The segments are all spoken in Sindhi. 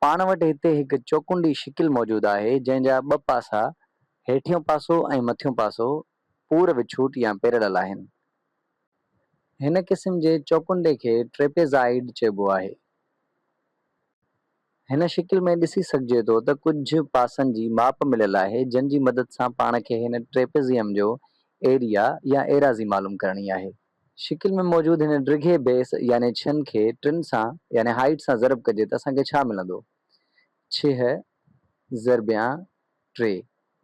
پاڻ وٽ هتي هڪ چوڪنڊي شڪل موجود آهي، جنهن جا ٻه پاسا، هيٺيون پاسو ۽ مٿيون پاسو، پور وڇوٽ يا پيرلل آهن. هن قسم جي چوڪنڊي کي ٽريپيزائيڊ چئبو آهي. هن شڪل ۾ ڏسي سگهجي ٿو ته ڪجهه پاسن جي ماپ مليل آهي، جن جي مدد سان پاڻ کي هن ٽريپيزيم جو ايريا يا ايراضي معلوم ڪرڻي آهي. شڪل ۾ موجود هن ڊگهي بيس يعني ڇهن کي ٽن سان يعني هائيٽ سان ضرب ڪجي ته اسان کي ڇا ملندو؟ ڇهه ضربيان ٽي.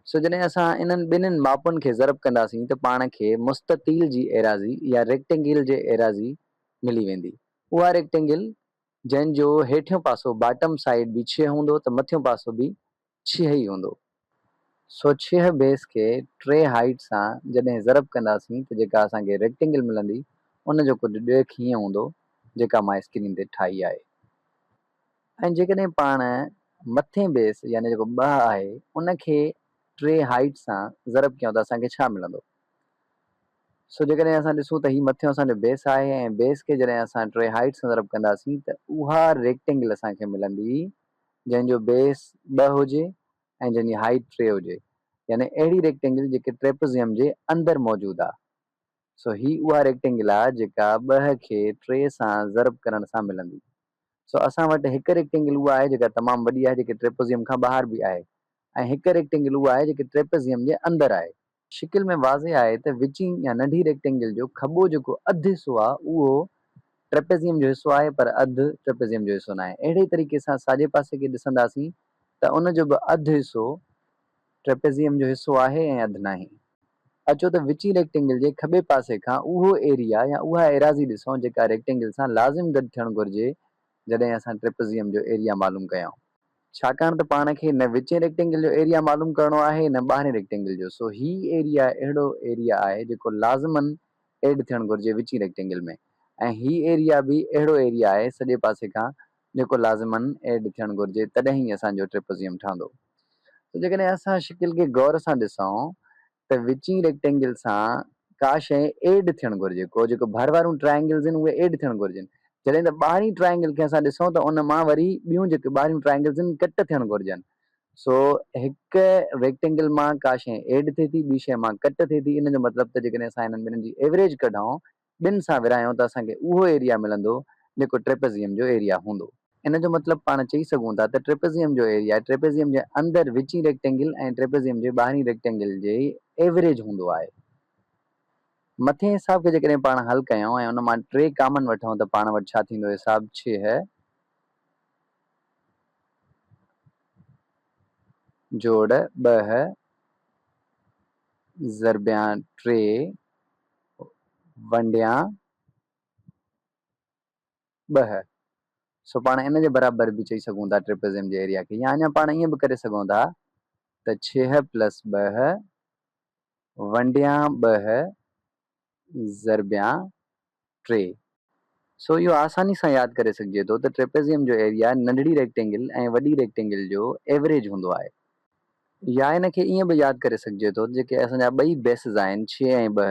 سو جڏهن اسان انهن ٻنهين ماپن کي ضرب ڪنداسين ته پاڻ کي مستطيل جي ايراضي يا ريڪٽينگل جي ايراضي ملي ويندي. اها ريڪٽينگل جنهن جو هيٺيون پاسو باٽم سائيڊ به ڇهه هوندو ته مٿيون پاسو به ڇهه ئي هوندو. سو ڇهه بيس کي ٽي هائيٽ سان جڏهن ضرب ڪنداسين ته جيڪا اسان کي ريڪٽينگل ملندي ان جو ڪجهه ڏيک هيئن هوندو جيڪا مان اسڪرين تي ٺاهي آهي. ۽ جيڪڏهن پاڻ مٿين بيس يعني جيڪو ٻه آهي ان کي ٽي هائيٽ سان ضرب ڪيون ته اسان کي ڇا ملندو؟ سو جيڪڏهن اسان ڏسون ته هي مٿيون اسان جو بيس آهي ۽ بيس کي جڏهن اسان ٽي هائيٽ سان ضرب ڪنداسين ته اها ريڪٽينگل اسان کي ملندي جنهن جو بيس ٻه هجي ۽ جنهن جي هائيٽ ٽي هجي يعني اهڙي ريڪٽينگل جيڪي ٽريپزيم جي اندر موجود آ. سو هي اها ريڪٽينگل آ جيڪا ٻه کي ٽي سان ضرب ڪرڻ سان ملندي. سو اسان وٽ هڪ ريڪٽينگل اها آهي جيڪا تمام وڏي آهي جيڪي ٽريپزيم کان ٻاهر به آهي ۽ هڪ ريڪٽينگل اها آهي جيڪي ٽريپزيم جي اندر آهي. شڪل ۾ واضح آهي ته وچين يا ننڍي ريڪٽينگل جو کٻو جيڪو اڌ حصو آهي اهو ٽريپيزيم جو حصو آهي پر اڌ ٽريپيزيم جو حصو ناهي. اهڙي طريقي سان ساڄي پاسي کي ڏسنداسين ته ان جو به اڌ حصو ٽريپيزيم جو حصو آهي ۽ اڌ ناهي. اچو ته وچين ريڪٽينگل جي کٻي پاسي کان اهو ايريا يا اها ايراضي ڏسون جيڪا ريڪٽينگل سان لازم گڏ ٿيڻ گهرجي جڏهن اسان ٽريپيزيم جو ايريا معلوم ڪيون. ڇاڪاڻ ته پاڻ کي نه وچين ريڪٽينگل جو ايريا معلوم ڪرڻو آهي نه ٻاهرين ريڪٽينگل جو سو هي ايريا اهڙو ايريا آهي جيڪو لازماً ايڊ ٿيڻ گهرجي وچين ريڪٽينگل ۾ ۽ هي ايريا به اهڙو ايريا آهي سڄي پاسي کان جيڪو لازماً ايڊ ٿيڻ گهرجي تڏهن ئي اسان جو ٽريپوزيم ٺهندو. سو جيڪڏهن اسان شڪل کي غور سان ڏسون ته وچين ريڪٽينگل سان ڪا شيء ايڊ ٿيڻ گهرجي، ڪو جيڪو ڀر واريون ٽرائينگلز آهن اهي ايڊ ٿيڻ گهرجن، جڏهن ته ٻاهرين ٽرائينگل کي اسان ڏسون ته ان مان وري ٻيون جيڪي ٻاهريون ٽرائينگلز آهن ڪٽ ٿيڻ گهرجن. سو هڪ ريڪٽينگل مان ڪا شيء ايڊ ٿئي ٿي ٻي شيء مان ڪٽ ٿئي ٿي، ان جو مطلب ته جيڪڏهن اسان انهن ٻنهين جي ايوريج ڪڍون ٻن سان ورهايون ته اسان کي اهو ايريا ملندو جيڪو ٽريپزيم جو ايريا هوندو. ان جو مطلب پاڻ چئي سگهون ٿا ته ٽريپزيم جو ايريا ٽريپزيم جي اندر وچين ريڪٽينگل ۽ ٽريپزيم جي ٻاهرين ريڪٽينگل جي ايوريج هوندو آهي. مٿين حساب کي جيڪڏهن پاڻ حل ڪيون ۽ ان مان ٽي ڪامن وٺون ته پاڻ وٽ ڇا ٿيندو حساب ڇهه جوڙ ٻه ضربيان ٽي ونڊيان ٻه. سو پاڻ ان جي برابر به چئي سگهون ٿا ٽريپزيم جي ايريا کي يا اڃا پاڻ ائين به ڪري سگهون ٿا ته ڇهه پلس ٻه ونڊيان ٻه ضربيان ٽي. سو اهو آساني سان ياد ڪري سگهجي ٿو ته ٽريپيزيم جو ايريا ننڍڙي ريڪٽينگل ۽ وڏي ريڪٽينگل جو ايوريج هوندو آهي. يا ان کي ائين به ياد ڪري سگهجي ٿو ته جيڪي اسان جا ٻئي بيسز آهن ڇهه ۽ ٻه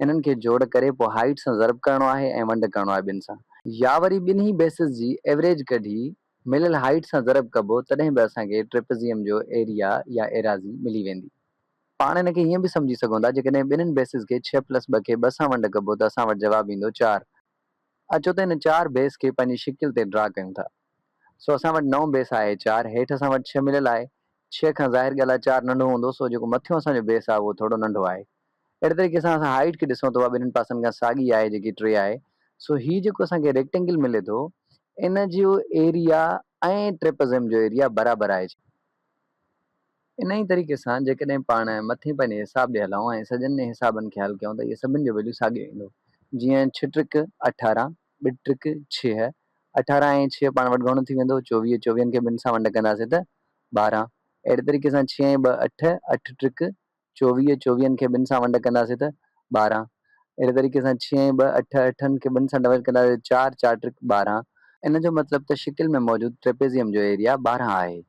انهن کي جوڙ ڪري پوء هائيٽ سان ضرب ڪرڻو آهي ۽ ونڊ ڪرڻو آهي ٻن سان. يا وري ٻنهي بيسز جي ايوريج ڪڍي مليل هائيٽ سان ضرب ڪبو تڏهن به اسان کي ٽريپيزيم جو ايريا يا ايراضي ملي ويندي. پاڻ ان کي هيئن به سمجهي سگهون ٿا جيڪڏهن ٻنهين بيسز کي ڇهه پلس ٻه کي ٻه سان ونڊ ڪبو ته اسان وٽ جواب ايندو چار. اچو ته ان چار بيس کي پنهنجي شڪل تي ڊرا ڪيون ٿا. سو اسان وٽ نئون بيس آهي چار، هيٺ اسان وٽ ڇهه مليل آهي. ڇهه کان ظاهر ڳالهه آهي چار ننڍو هوندو سو جيڪو مٿيون اسان جو بيس آهي اهو ٿورو ننڍو آهي. اهڙي طريقي سان اسان هائيٽ کي ڏسون ته اها ٻنهين پاسن کان ساڳي آهي جيڪي ٽي آهي. سو هي جيڪو اسان کي ريڪٽينگل ملي ٿو ان جو ايريا ۽ ٽريپزم جو ايريا برابر آهي. انهيء طريقي سان جيڪڏهن پاڻ مٿين پنهنجي حساب ڏي هلون ۽ سڄن حسابن کي حل ڪيون ته اهي سڀن جو ويليو ساڳيو ايندو. جيئن ڇهه ٽرڪ اٺارهن، ٻه ٽرڪ ڇهه، اٺارهن ۽ ڇهه پاڻ وٽ گهڻو ٿي ويندو چوويهه، چوويهن کي ٻن سان ونڊ ڪنداسين ته ٻارهن. اهڙي طريقي سان ڇهه ۽ ٻه اٺ، اٺ ٽرڪ چوويهه، چوويهن کي ٻن سان ونڊ ڪنداسين ته ٻارهن. اهڙي طريقي سان ڇهه ۽ ٻه اٺ، اٺن کي ٻن سان ڊوائيڊ ڪنداسين ته چار، چار ٽرڪ ٻارهن. ان جو مطلب ته شڪل ۾ موجود ٽريپيزيم جو ايريا ٻارهن آهي.